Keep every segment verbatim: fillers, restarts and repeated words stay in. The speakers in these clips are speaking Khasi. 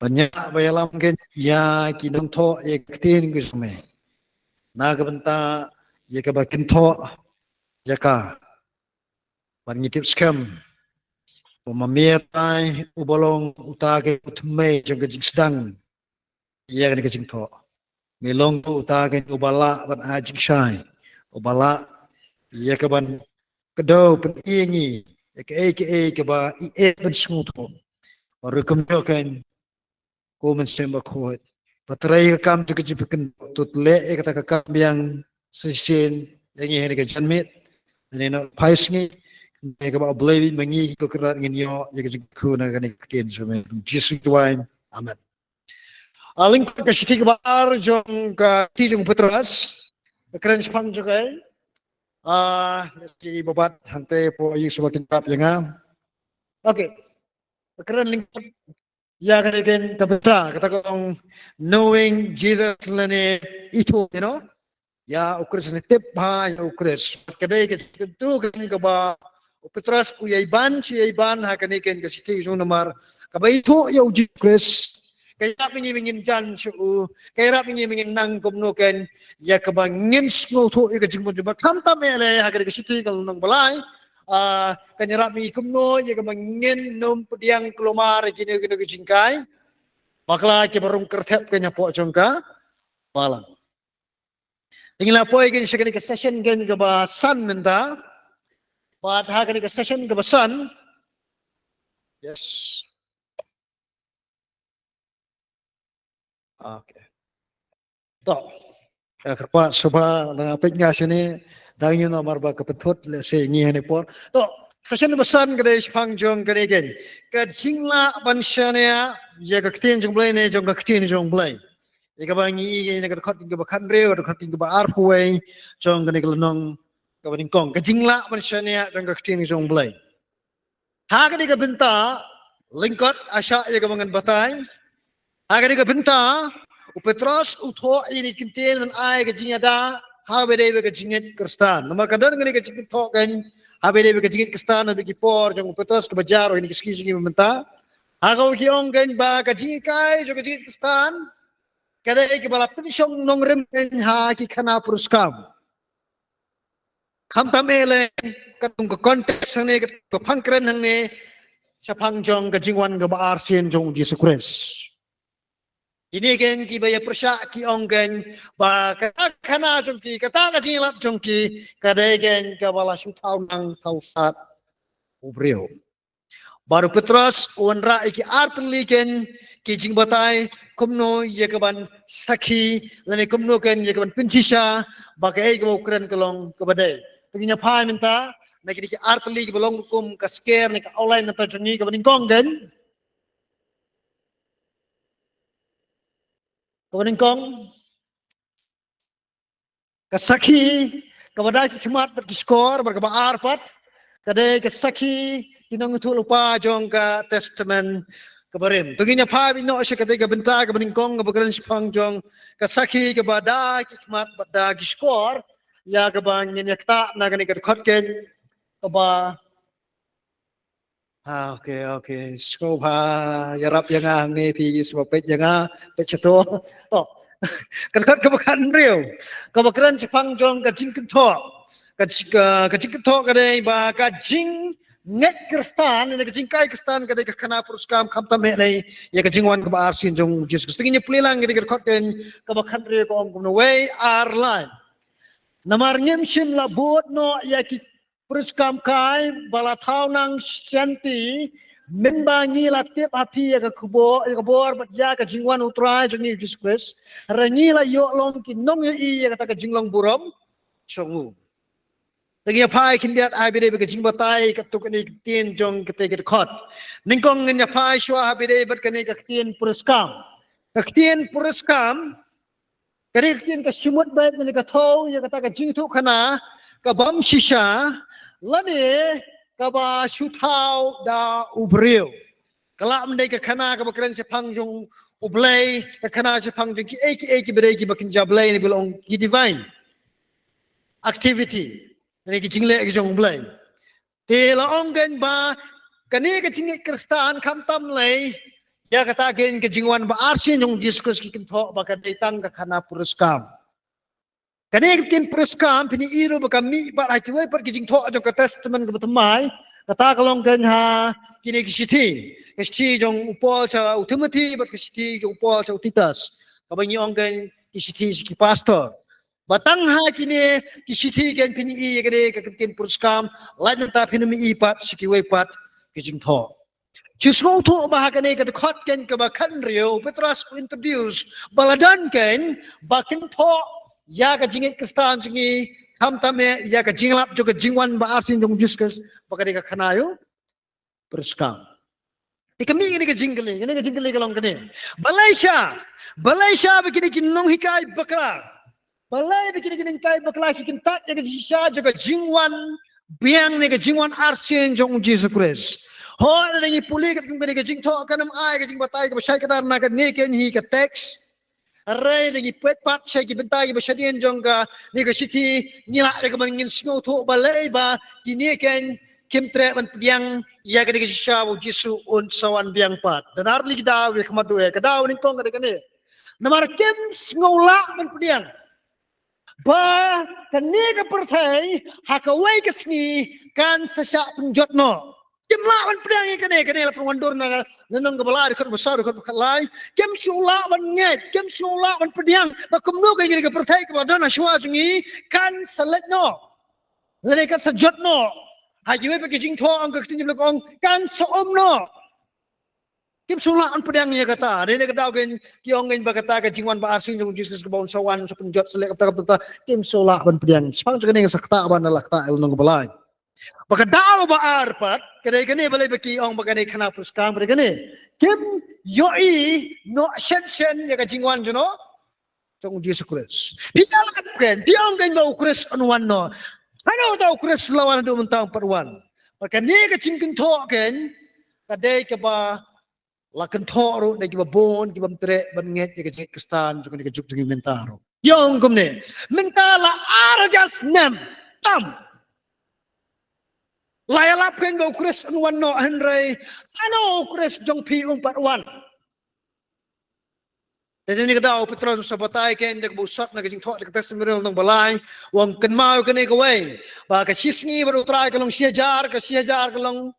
Ban ïa ba ïalam kein ïa ki nongthoh ïa ka ktien ka jong me, na ka bynta ïa kaba kin thoh ïa ka, ban ngi tip skhem ba ma me Trai uba long uta ka u thymmei jong ka jingsdang ïa kane ka jingthoh. Me long uta ka uba lah ban ai jingshai, uba lah ïa ka ban kdew pyni ïa ngi ïa kaei kaei kaba i eh ban sngewthuh. Bad ruh kumjuh kein, ko Mynsiem Bakhuid, ba trei ka kam jong ka jingpynkynmaw, to leh ïa kata ka kam biang shisien ïa ngi ha kane ka janmiet, ha kane ka phai sngi, ïa kaba U Blei ma ngi ko Kynrad ngin ïoh ïa ka jingkyrkhu na kane ka ktien jong me. Jisu duwai. Amen. A, lyngkot ka shithi kaba ar jong ka shithi jong u Petros, ka kren shaphang jong ka, a, lehse ba bat hangta hapoh ïing sngewbha kin pap ïa nga. Okay. Ka kren lyngkot ïa kane kein ka bynta kata ka long knowing Jesus lane ithuh, you know, ïa U Khrist ne tip bha ïa U Khrist. Ka dei ka jingkyntu kein kaba u Petros u ïai ban, shi ïai ban ha kane kein ka shithi jong u namar kaba ithuh ïa U Jisu Khrist ka ïarap ïa ngi ba ngin jan sha u, ka ïarap ïa ngi ba ngin nang kumno kein ïa kaba ngin sngewthuh ïa ka jingbun jingbat. Khamtam eh lei ha kane ka shithi ka lynnong ba lai, a, ka ïarap ïa ngi kumno ïa kaba ngin nym pdiang kulmar ïa kino kino ki jinghikai. Bakla kiba rung kyrthep kein hapoh jong ka balang. Te ngi la poi kein sha kane ka session kein kaba san mynta. Bad ha kane ka session kaba san. Yes. Okay. To. Ka kyrpad sngewbha, lada peit nga shane, dang ïoh namar ba ka pynthut lehse ngi hangne por. To, session ba san ka dei shaphang jong kane kein, ka jinglah ban shaniah ïa ka ktien jong U Blei ne jong ka ktien jong U Blei. Ïa kaba ngi i ïa ka dkhot kaba khathynriew, ka dkhot kaba arphew wei jong kane ka lynnong kaba nyngkong. Ka jinglah ban shaniah jong ka ktien jong U Blei. Ha kane ka bynta, lyngkot, a shah ïa kaba ngan batai. Ha kane ka bynta, u Petros u thoh ïa kine ki ktien ban ai ka jingïada haba ïadei bad ka jingngeit Khristan. Namar ka don kane ka jingthoh kein haba ïadei bad ka jingngeit Khristan ha ki por jong u Petros kaba jar, ïa kine ki sngi jong ngi mynta. Ha kaba ki ong kein ba ka jinghikai jong ka jingngeit Khristan ka dei kaba la pynshong nongrim kein ha ki khana puriskam. Khamtam eh lei, katkum ka context hangne, katkum ka phang kren hangne, shaphang jong ka jingwan kaba arsien jong U Jisu Khrist. Kine kein kiba ïa pyrshah ki ong kein ba ka khana jong ki, kata ka jingïalap jong ki, ka dei kein kaba la shu thaw nang thaw stad u briew. Bad u Petros u wanrah ïa ki artylli kein ki jingbatai kumno ïa kaban sakhi lane kumno kein ïa kaban pynshisha ba kaei kaba u kren ka long kaba dei. Te ngin ïa phai mynta na kine ki artylli kiba long kum ka scare ne ka outline na ka bynta jong ngi. Kaba nyngkong kein, kaba nyngkong, ka sakhi kaba da ki khmat bad ki shkor, bad kaba ar pat ka dei ka sakhi ki nongïathuhlypa jong ka Testament kaba rim. To ngin ïa phai beit noh sha kata ka bynta kaba nyngkong kaba kren shaphang jong ka sakhi kaba da ki khmat bad da ki shkor, ïa kaba ngin ïa ktah na kane ka dkhot kein kaba Ha, okay, okay. Sngewbha ïarap ïa nga hangne phi, sngewbha peit ïa nga, peit shato. To. Ka dkhot kaba khathynriew kaba kren shaphang jong ka jingkynthoh. Ka ji-, ka, ka jingkynthoh ka dei ba ka jingngeit Khristan ne ka jinghikai Khristan ka dei ka khana puriskam khamtam eh lei ïa ka jingwan kaba arsien jong U Jisu Khrist. Te ngin ïa plie lang ïa ka dkhot kein kaba khathynriew ka ong kumno, wei ar lai. Namar ngim shym la bud noh ïa ki puriskam kai ba la thaw nang shanti, mynba ngi la tip ha phi ïa ka khubor, ïa ka bor bad ïa ka jingwan U Trai jong ngi U Jisu Khrist, hynrei ngi la ïoh long ki nongïohi ïa kata ka jinglong burom jong u. Te ngin ïa phai khyndiat ha ba ïadei bad ka jingbatai katto katne ka ktien jong kata ka dkhot. Nyngkong ngin ïa phai shuwa ha ba ïadei bad kane ka ktien puriskam. Ka ktien puriskam ka dei ka ktien ka shimut bad kane ka thew ïa kata ka jingïathuhkhana ka bym shisha lane kaba shu thaw da u briew. Ka lah ban dei ka khana kaba kren shaphang jong U Blei, ka khana shaphang jong kiei kiei kiba dei kiba kynja Blei ne ba long ki divine activity ne ki jingleh ki jong U Blei. Te la ong kein ba kane ka jingngeit Khristan khamtam lei Ïa kata kein ka jingwan ba arsien jong u Jisu Khrist ki kynthoh ba ka dei tang ka khana puriskam. Kane ka ktien puriskam phin ïohi ruh ba ka mih pat ha kiwei pat ki jingthoh jong ka Testament kaba thymmai. Kata ka long kein ha kine ki shithi. Ka shithi jong u Paul sha u Timothy bad ka shithi jong u Paul sha u Titus. Kaba ngi ong kein ki shithi sha ki pastor. Ba tang ha kine ki shithi kein phin ïohi ïa kane ka ktien puriskam, lait nangta phin ym ïohi pat sha kiwei pat ki jingthoh. Shu sngewthuh ba ha kane ka dkhot kein kaba khathynriew, Petros u introduce ba la don kein ba kynthoh ïa ka jingngeit Khristan jong ngi, khamtam eh ïa ka jinglap jong ka jingwan ba arsien jong u Jisu Khrist, ba ka dei ka khana ïa u puriskam. Te ka mih kane ka jingkylli, kane ka jingkylli ka long kane. Balei sha, balei sha ba kine ki nonghikai bakla, balei ba kine ki nonghikai bakla ki kyntait ïa ka jingshisha jong ka jingwan biang ne ka jingwan arsien jong u Jisu Khrist? Hooid, lada ngi pule katkum kane ka jingthoh kan ym ai ka jingbatai kaba shai kdar na kane kein hi ka text. Hynrei lada ngi peit pat sha ki bynta kiba shadien jong kane ka shithi, ngi lah ruh ban ngin sngewthuh balei ba kine kein kim treh ban pdiang ïa kane ka jingshisha ba u Jisu un sa wan biang pat. Don ar tylli ki daw ïa ka mat, eh, ka daw nyngkong ka dei kane. Namar kim sngew lah ban pdiang ba kane ka pyrthei ha kawei ka sngi kan sa shah pynjot noh. Kim lah ban pdiang ïa kane, kane la pynwandur na lynnong kaba lai, dkhot ba saw, dkhot ba khatlai. Kim sngew lah ban ngeit, kim sngew lah ban pdiang ba kumno kein kane ka pyrthei kaba don ha shuwa jong ngi kan sa leit noh, lane kan sa jot noh. Ha kiwei pat ki jingthoh ong, ka ktien jong u Blei ka ong kan sa um noh. Kim sngew lah ban pdiang ïa kata. Dei ne ka daw kein ki ong kein ba kata ka jingwan ba arsien jong u Jisu Khrist kaba un sa wan sa pynjot sa leh kata kata, kim sngew lah ban pdiang. Shaphang jong kane nga sa ktah ban la ktah ïa lynnong kaba lai. Ba ka daw ba ar pat ka dei kane, balei ba ki ong ba kane khana puriskam, ka dei kane. Kim ïohi noh shen shen ïa ka jingwan jong u, jong u Jisu Khrist. Phi ïalap kein, phi ong kein ba u Khrist un wan noh. Hano uta u Khrist la wan haduh mynta um pat wan? Ba kane ka jingkynthoh kein ka dei kaba la kynthoh ruh da kiba bun ki bym treh ban ngeit ïa ka jingngeit Khristan jong kane ka juk jong ngi mynta ruh. Ki ong kumne, mynta la ar hajar snem tam la ïalap kein ba u Khrist un wan noh, hynrei hano u Khrist jong phi um pat wan? Te dei ne ka daw u Petros u sa batai kein da kaba u sot na ka jingthoh da ka Testament Ri lynnong ba lai, u ong kynmaw kane kawei, ba ka shi sngi bad u Trai ka long shi hajar, ka shi hajar ka long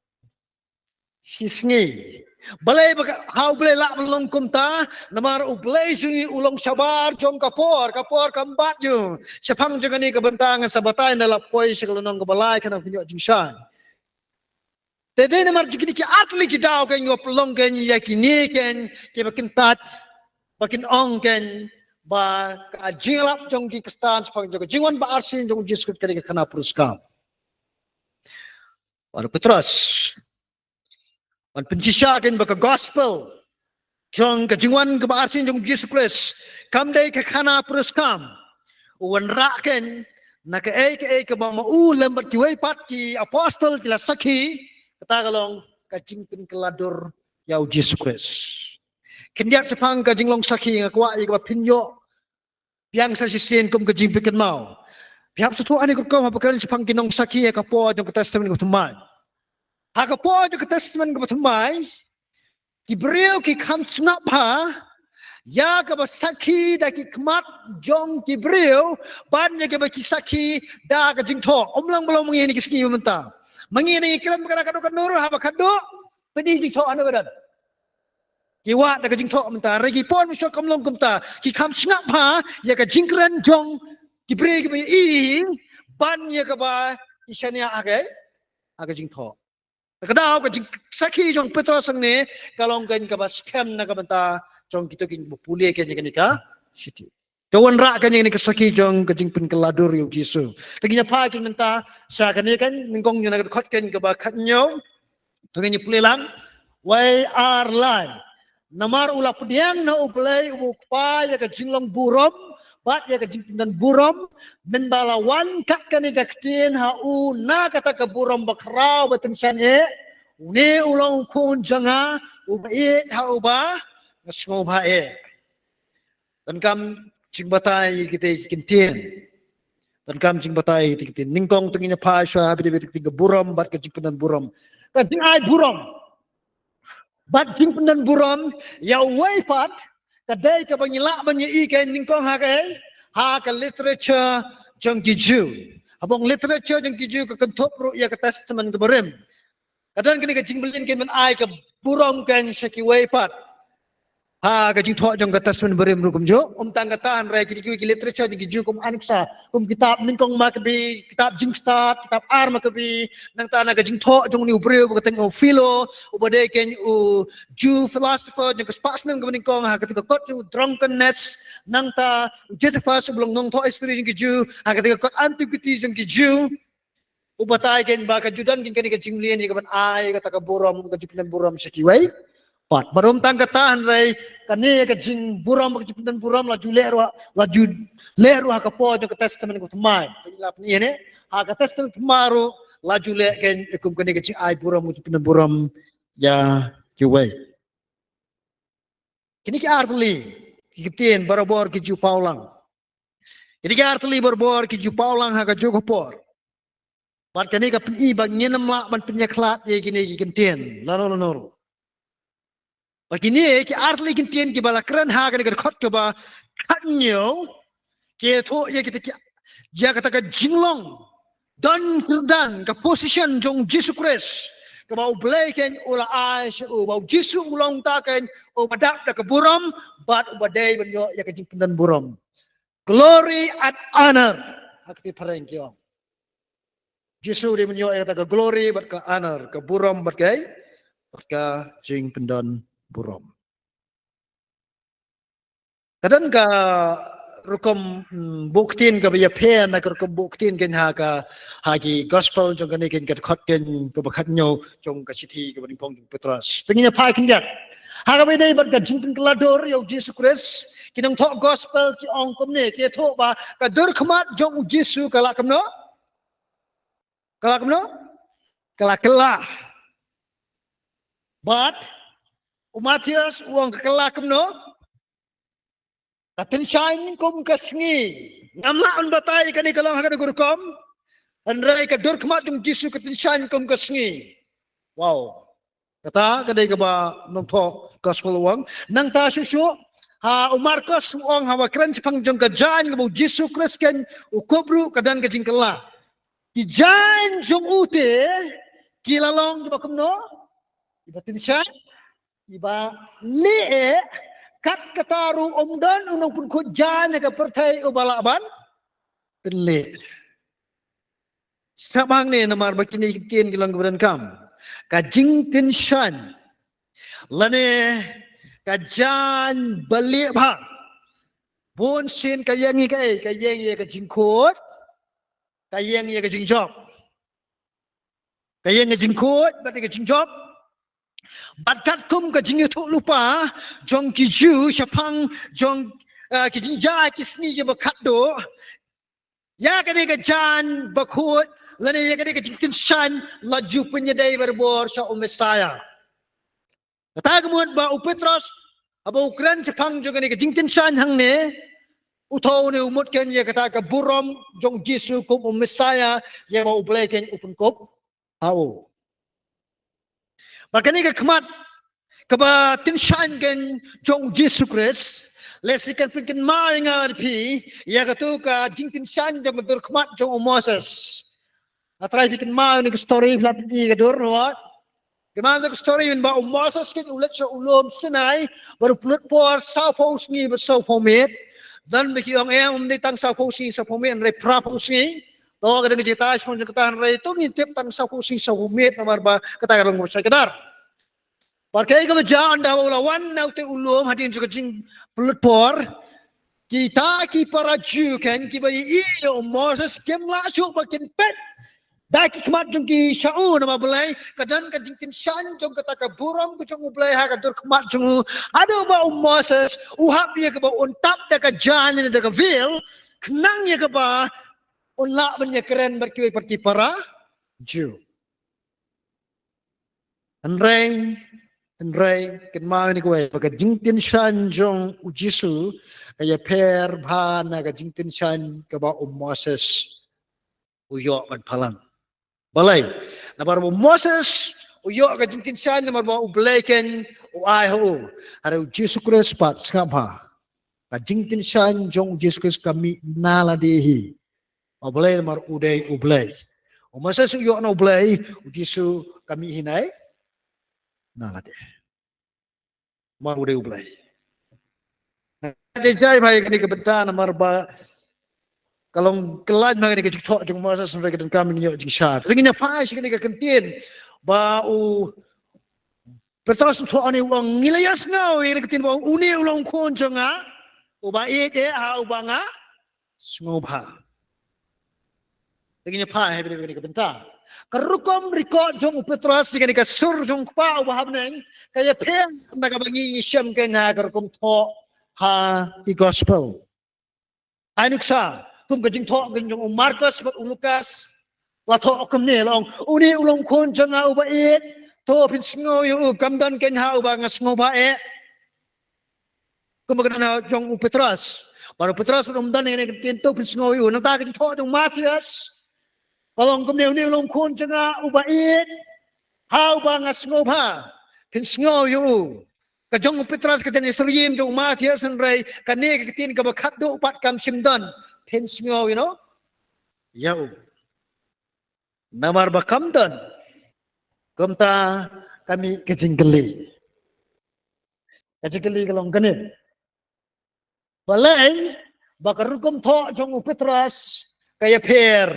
shi sngi. Balei ba ka, ha U Blei lah ban long kumta? Namar U Blei jong ngi u long shabar jong ka por, ka por kam bat ju. Shaphang jong kane ka bynta ngan sa batai na la poi sha ka lynnong kaba lai, khnang phin ïoh jingshai. Te dei namar jong kine ki ar tylli ki daw kein nga pynlong kein ïa kine kein kiba kyntait, ba kin ong kein ba ka jingïalap jong ki Khristan shaphang jong ka jingwan ba arsien jong u Jisu Khrist ka dei ka khana puriskam. Bad u Petros u pynshisha kein ba ka gospel jong ka jingwan kaba arsien jong u Jisu Khrist kam dei ka khana puriskam. U wanrah kein na kaei kaei kaba ma u lem bad kiwei pat ki apostol ki la sakhi, kata ka long ka jingpynkylla dur ïa u Jisu Khrist. Khyndiat shaphang ka jinglong sakhi, nga kwah ïa kaba phin ïoh biang sa shisien kum ka jingpynkynmaw. Phi hap sngewthuh hangne ka rukom haba kren shaphang ki nongsakhi ha ka por jong ka Testament kaba thymmai. Ha ka por jong ka Testament kaba thymmai, ki briew ki kham sngap bha ïa kaba sakhi da ki khmat jong ki briew ban ïa kaba ki sakhi da ka jingthoh. Ym long ba long ma ngi ha kine ki sngi mynta. Ma ngi ngi kren ba ka dei ka duk ka nur, haba ka duk pynïoh jingthoh hano ba don. Ki wad da ka jingthoh mynta, hynrei ki por mynshuwa kam long kumta. Ki kham sngap bha ïa ka jingkren jong ki briew kiba ïohi ban ïa kaba ki shaniah ha ka, ha ka jingthoh. Te ka daw ka jingsakhi jong u Petros hangne ka long kein kaba skhem na ka bynta jong kito kiba pule kein ïa kane ka shithi. Ka wanrah kein ïa kane ka sakhi jong ka jingpynkylla dur ïa u Jisu. Te ngin ïa phai kein mynta sha kane kein, nyngkong na ka dkhot kein kaba khathynñiew. Te ngin ïa pule lang wei, ar, lai. Namar u la pdiang na U Blei uba u Kpa ïa ka jinglong burom bad ïa ka jingpyndonkam burom, mynba la wan kat kane ka ktien ha u na kata ka burom bakhraw ba tyngshaiñ eh, une u long u Khun jong nga uba ïeit ha uba nga sngewbha eh. Donkam jingbatai ïa kita ki ktien. Donkam jingbatai ïa kita ki ktien. Nyngkong te ngin ïa phai shuwa ha bynta kita ki ktien ka burom bad ka jingpyndonkam burom. Ka jingai burom. Bad jingpyndonburom ïa uwei pat ka dei kaba ngi lah ban ïohi kein nyngkong ha ka, ha ka literature jong ki Jiw. Haba ong literature jong ki Jiw ka kynthup ruh ïa ka Testament kaba rim. Ka don kane ka jingmlien kein ban ai ka burom kein sha kiwei pat. Ha ka jingthoh jong ka Testament barim ruh kumjuh. Ym tang kata, hynrei kine kiwei ki literature jong ki Jiw kum Aniktsa, kum kitab Nyngkong Makabi, kitab Jingstad, kitab Ar Makabi, nangta na ka jingthoh jong une u briew ba kyrteng u Philo, uba dei kein u Jew philosopher jong ka spah snem kaba nyngkong, ha kata ka kot jong u Drunkenness, nangta u Josephus uba long nongthoh history jong ki Jiw, ha kata ka kot Antiquity jong ki Jiw. U batai kein ba ka ju don kein kane ka jingmlien ïa kaban ai kata ka burom, ka jingpyndonburom sha kiwei pat. Bad ym tang kata, hynrei kane ka jingburom, ka jingpyndonburom la ju leh ruh, la ju leh ruh ha ka por jong ka Testament ka Thymmai. Te ngi la pyni ne, ha ka Testament Thymmai ruh la ju leh kein kum kane ka jingai burom, ka jingpyndonburom ïa kiwei. Kine ki artylli ki ktien barabor ki ju paw lang. Kine ki artylli barabor ki ju paw lang ha kajuh ka por. Bad kane ka pyni ba ngin ym lah ban pynïakhlad ïa kine ki ktien lano lano ruh. Bad kine ki artylli ki ktien kiba la kren ha kane ka dkhot kaba khathynñiew, ki ïathuh ïa kita ki, ïa kata ka jinglong don kyrdan, ka position jong Jisu Khrist, kaba U Blei kein u la ai sha u, ba U Jisu u long uta kein uba dap da ka burom bad uba dei ban ïoh ïa ka jingpyndonburom. Glory and honor. Ha ka ktien phareng ki ong, Jisu u dei ban ïoh ïa kata ka glory bad ka honor, ka burom bad ka, bad ka jingpyndonburom. Ka don ka rukom, mm, buh ktien kaba ïapher na ka rukom buh ktien kein ha ka, ha ki gospel jong kane kein ka dkhot kein kaba khathynñiew jong ka shithi kaba nyngkong jong u Petros. Te ngin ïa phai khyndiat. Ha kaba ïadei bad ka jingpynkylla dur ïa U Jisu Khrist, ki nongthoh gospel ki ong kumne, ki ïathuh ba ka dur khmat jong U Jisu ka la kumno? Ka la kumno? Ka la kylla. Bad u Mathaios u ong ka kylla kumno? Ka tyngshaiñ kum ka sngi. Ngam lah ban batai kane ka long ha kane ka rukom. Hynrei ka dur khmat jong Jisu ka tyngshaiñ kum ka sngi. Wow. Kata ka dei kaba nongthoh gospel u ong. Nangta shuh shuh, ha u Markos u ong, haba kren shaphang jong ka jaiñ kaba U Jisu Khrist kein u kup ruh, ka don ka jingkylla. Ki jaiñ jong u te ki la long kiba kumno? Kiba tyngshaiñ, kiba lieh. Kat kata ruh ym don u nongpynkhuid jaiñ ha ka pyrthei uba lah ban pynlieh. Sngap hangne, namar ba kine ki ktien ki long kiba donkam. Ka jingtyngshaiñ lane ka jaiñ ba lieh bha, bun sien ka ïeng ïa kaei? Ka ïeng ïa ka jingkhuid, ka ïeng ïa ka jingjop. Ka ïeng ïa ka jingkhuid bad ïa ka jingjop. Bad katkum ka jingïathuhlypa jong ki Jiw shaphang jong, eh, ki jingjia ki sngi kiba khatduh, ïa kane ka jaiñ bakhuid lane ïa kane ka jingtyngshaiñ la ju pynïadei barabor sha u Messaïah. Kata ka mut ba u Petros, haba u kren shaphang jong kane ka jingtyngshaiñ hangne, u thoh ne u mut kein ïa kata ka burom jong Jisu kum u Messaïah, ïa ba U Blei kein u pynkup ha u. Bad kane ka khmat kaba tyngshaiñ kein jong u Jisu Khrist, lehse kan pynkynmaw ïa nga bad phi ïa katu ka jingtyngshaiñ jong ka dur khmat jong u Moses. Nga trai phi kynmaw ïa ka story, phi la pyni ka dur, wat. Kynmaw ïa ka story, mynba u Moses kein u leit sha u lum Sinai, bad u pynlut por sawphew sngi bad sawphew miet. Don ba ki ong em, ym dei tang sawphew sngi sawphew miet, hynrei phraphew sngi. To ka dang jita sha pang jong kata, hynrei to ngin tip tang sawphew sngi sawphew miet namar ba kata ka long ba shai kdar. Bad kaei kaba jia, ynda u la wan na ute u lum hadien jong ka jingpynlut por, kita ki para Jiw kein kiba ïohi ïa u Moses kim lah shuh ba kin peit da ki khmat jong ki sha u, namar balei? Ka don ka jingtyngshaiñ jong kata ka burom ka jong U Blei ha ka dur khmat jong u. Haduh ba u Moses u hap ïa kaba un tap da ka jaiñ ne da ka veil, khnang ïa kaba un lah ban ïakren bad kiwei pat ki para Jiw. Hynrei, hynrei kynmaw ïa kawei, ba ka jingtyngshaiñ jong u Jisu ka ïapher bha na ka jingtyngshaiñ kaba u Moses u ïoh ban pynlong. Balei? Namar ba u Moses U ïoh ka jingkynshan namar ba U Blei keiñ u ai ha u. Hynrei U Jisu Khrist pat, sngap bha. Ka jingkynshan jong U Jisu Khrist ka mih na lade hi. U Blei namar u dei U Blei. U Moses u ïoh na U Blei, U Jisu ka mih hi na, na lade. Namar u dei U Blei. Ka jai jai bha ïa kane ka bynta namar ba ka long kyllaiñ bha ïa kane ka jingthoh jong u Moses, hynrei ka donkam ngin ïoh jingshai. Te ngin ïa phai sha kane ka kyntien ba u Petros u thoh, une u ong, ngi la ïohsngew ïa kane ka ktien ba une u long u khun jong nga, uba ïeit eh ha uba nga sngewbha. Te ngin ïa phai ha kane ka bynta. Ka rukom record jong u Petros ïa kane ka sur jong u Kpa uba ha bneng ka ïapher na kaba ngi ngi shem keiñ ha ka rukom thoh ha ki gospel. Ai nuksa, kum ka jingthoh keiñ jong u Markos bad u Lukas, la thoh kumne, la ong, une u long u khun jong nga uba ïeit, to phin sngew ïa u, kam don keiñ ha uba nga sngewbha eh. Kumba ka don ha jong u Petros. Bad u Petros um don ïa kane ka ktien, to phin sngew ïa u. Nangta ka jingthoh jong u Mathaios ka long kumne, une u long u khun jong nga uba ïeit, ha uba nga sngewbha, phin sngew ïa u. Ka jong u Petros ka jan ïasyriem, jong u Mathaios hynrei kane ka ktien kaba khatduh pat kam shym don, phin sngew ïa u, ïa u. Namar ba kam don, kumta ka mih ka jingkylli. Ka jingkylli ka long kane, balei ba ka rukom thoh jong u Petros ka ïapher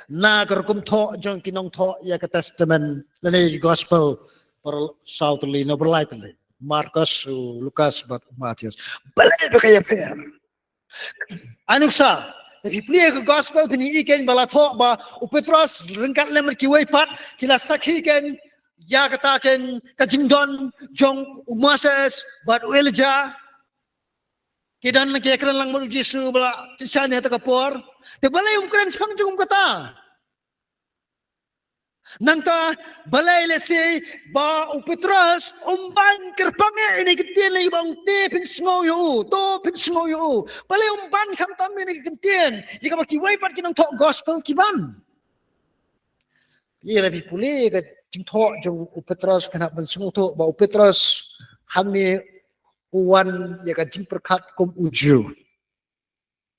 na ka rukom thoh jong ki nongthoh ïa ka Testament lane ki Gospel, baroh saw tylli, no, baroh lai tylli, Markos, u Lukas bad u Mathaios? Balei ba ka ïapher? Ai nuksa, lada phi plie ka Gospel phin ïohi keiñ ba la thoh ba u Petros ryngkat lem bad kiwei pat ki la sakhi keiñ ïa kata keiñ ka jingdon jong u Moses bad u Elijah. Ki don, ki ïakren lang bad u Jisu ba la kynshan ha kata ka por. Te balei um kren shaphang jong um kata? Nangta balei lehse ba u Petros um ban kyrpang ïa kane ka ktien lei ba ong te phin sngew ïa u, to phin sngew ïa u? Balei um ban khamtam ïa kane ka ktien ïa kaba kiwei pat ki nongthoh Gospel ki ban? Ïa, lada phi pule ka jingthoh jong u Petros, phin hap ban sngewthuh ba u Petros hangne u wan ïa ka jingpyrkhat kum u Jiw.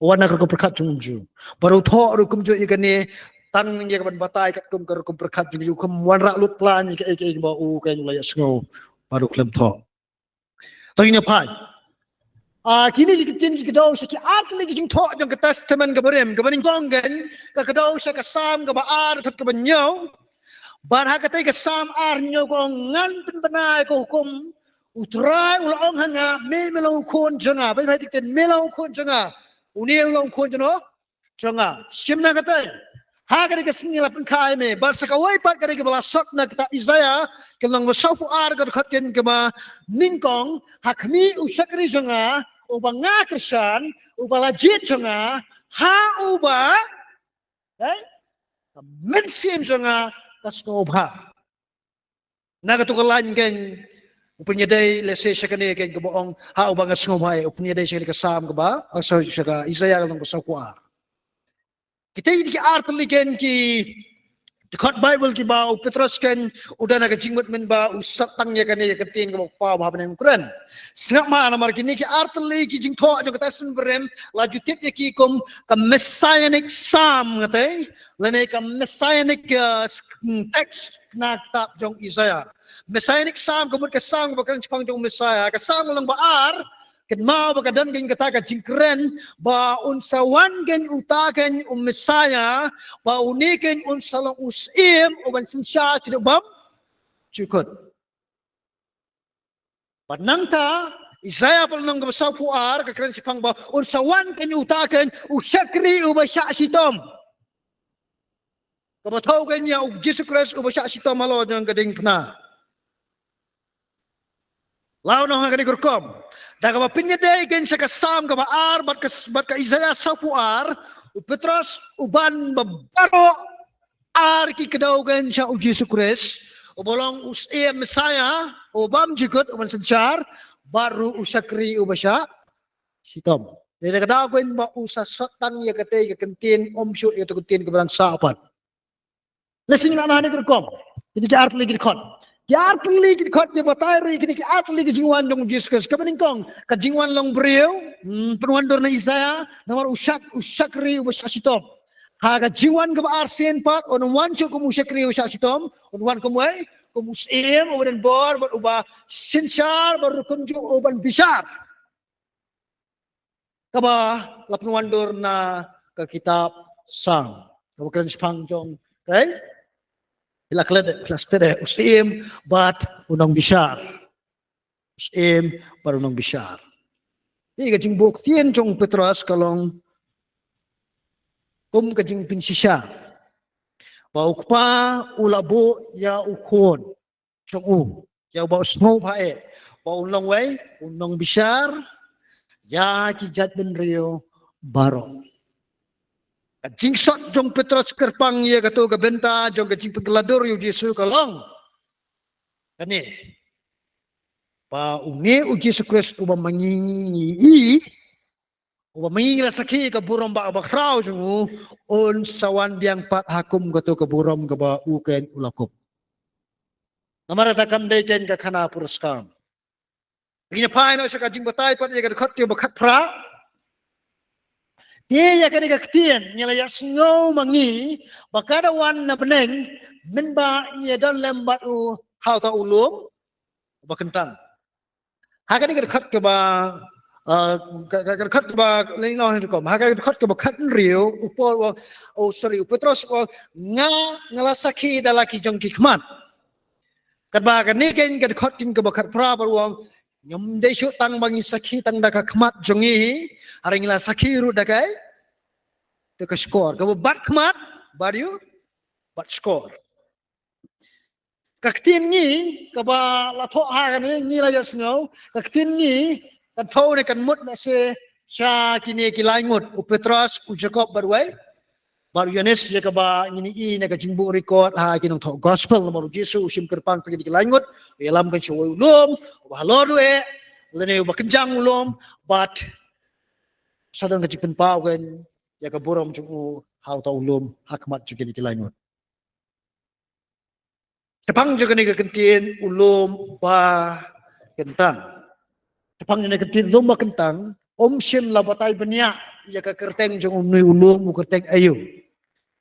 U wan na ka rukom pyrkhat jong u Jiw. Bad u thoh ruh kumjuh ïa kane, tang ïa ka ban batai katkum ka rukom pyrkhat jong u Jiw, kam wanrah lut plan ïa kaei kaei kaba u keiñ u la ïohsngew bad u khlem thoh. To ngin ïa phai. Ah, kine ki ktien ki kdew sha ki ar tylli ki jingthoh jong ka Testament kaba rim, kaba nyngkong keiñ ka kdew sha ka Salm kaba ar, dkhot kaba hynñiew. Bad ha katei ka Salm ar hynñiew ka ong, ngan pynbna ïa ka hukum, U Trai u la ong ha nga, me me long u khun jong nga. Bad ha katei ka ktien me long u khun jong nga, une u long u khun jong nga, jong nga. Shim na katei. Ha kane ka sngi la pynkha ïa me. Bad sa kawei pat kane kaba la sot na kata Isaiah ka lynnong ba sawphew ar, ka dkhot keiñ kaba nyngkong, ha khmih u shakri jong nga uba nga kyrshan, uba la jied jong nga, ha uba, eh, ka mynsiem jong nga ka sngewbha. Na kato ka lain keiñ u pynïadei lehse sha kane keiñ kaba ong ha uba nga sngewbha, u pynïadei sha kane ka Salm kaba, oh, sorry, sha ka Isaiah ka lynnong ba sawphew ar. Kitei ki ar tylli keiñ ki dkhot Baibl kiba u Petros keiñ u don ha ka jingmut mynba u sot tang ïa kane ka ktien kaba u Kpa uba ha bneng u kren. Sngap ma, namar kine ki ar tylli ki jingthoh jong ka Testament ba rim la ju tip ïa ki kum ka Messianic Psalm, nga tei, lane ka Messianic, uh, text na kitab jong Isaiah. Messianic Psalm ka mut ka Salm kaba kren shaphang jong u Messiah. Ka Salm ka lynnong ba ar, kynmaw ba ka don keiñ kata ka jingkren ba un sa wan keiñ uta keiñ u Messiah, ba une keiñ un sa long u Syiem uban synshar shaduh bymjukut. Bad nangta Isaiah ka lynnong kaba sawphew ar ka kren shaphang ba un sa wan keiñ uta keiñ u shakri uba shah shitom. Kaba thew keiñ ïa u Jisu Khrist uba shah shitom halor jong ka diengphna. La ong ha kane ka rukom, da kaba pynïadei keiñ sha ka Salm kaba ar bad ka, bad ka Isaiah sawphew ar, u Petros u ban ba baroh ar ki kdew keiñ sha u Jisu Khrist, uba long u Syiem Messiah uba bymjukut, uban synshar, bad ruh u shakri uba shah shitom. Te da ka daw keiñ ba u sa sot tang ïa katei ka kyntien, ym shuh ïa kato ka kyntien kaba dang sah pat. Lehse ngi lah na kane ka rukom. Kine ki ar tylli ki dkhot. Ki ar tylli ki dkhot ki batai ruh ïa kine ki ar tylli ki jingwan jong u Jisu Khrist. Kaba nyngkong, ka jingwan long briew, hmm, pynwandur na Isaiah, namar u shak, u shakri uba shah shitom. Ha ka jingwan kaba arsien pat, un ym wan shuh kum u shakri uba shah shitom, un wan kum uei, kum u syiem uba don bor, bad uba synshar, bad ruh kumjuh uban bishar. Kaba la pynwandur na ka kitab Salm. Kaba kren shaphang jong, okay? Phi la klet, phi la stet, u syiem bad u nongbishar. U syiem bad u nongbishar. Te ka jingbuh ktien jong u Petros ka long kum ka jingpynshisha ba u Kpa u la buh ïa u Khun jong u, ïa uba u sngewbha eh, ba un long uei, un nongbishar ïa ki jaitbynriew baroh. Ka jingsot jong u Petros kyrpang ïa kato ka bynta jong ka jingpynkylla dur ïa u Jisu ka long kane, ba une u Jisu Khrist uba ma ngi ngi ngi i, uba ma ngi ngi la sakhi ka burom ba, bakhraw jong u, un sa wan biang pat ha kum kato ka burom kaba u keiñ u la kup. Namar kata kam dei keiñ ka khana puriskam. Ngi ïa phai noh sha ka jingbatai pat ïa ka dkhot kiba khatphra. Te ïa kane ka ktien ngi la ïa sngew ma ngi ba ka da wan na bneng, mynba ngi ïa don lem bad u ha uta u lum uba kyntang. Ha kane ka dkhot kaba, uh, ka, ka, ka dkhot kaba, lei noh ni rukom. Ha kane ka dkhot kaba khathynriew, u Paul u ong, oh, sorry, u Petros u ong, nga, nga la sakhi da la ki jong ki khmat. Katba kane keiñ ka dkhot keiñ kaba khatphra bad u ong, ngim dei shuh tang ba ngi sakhi tang da ka khmat jong ngi, hynrei ngi la sakhi ruh da kai, da ka shkor. Kaba bad khmat, bad ïa u, bad shkor. Ka ktien ngi, kaba la thoh ha kane, ngi la ïa sngew, ka ktien ngi, kan thoh ne kan mut lehse sha kine ki lai ngut, u Petros, u Jakob bad uei, bad u Ïoannis, ïa kaba ngin ïohi na ka jingbuh record ha ki nongthoh gospel, namar u Jisu u shim kyrpang ïa kine ki lai ngut, u ïalam keiñ sha uwei u lum, uba halor u eh, lane uba kynjang u lum, bad sa don ka jingpynpaw keiñ ïa ka burom jong u ha uta u lum, ha khmat jong kine ki lai ngut. Shaphang jong kane ka kyntien u lum ba kyntang. Shaphang jong kane ka kyntien lum ba kyntang, um shym la batai bniah ïa ka kyrteng jong une u lum, u kyrteng aïu.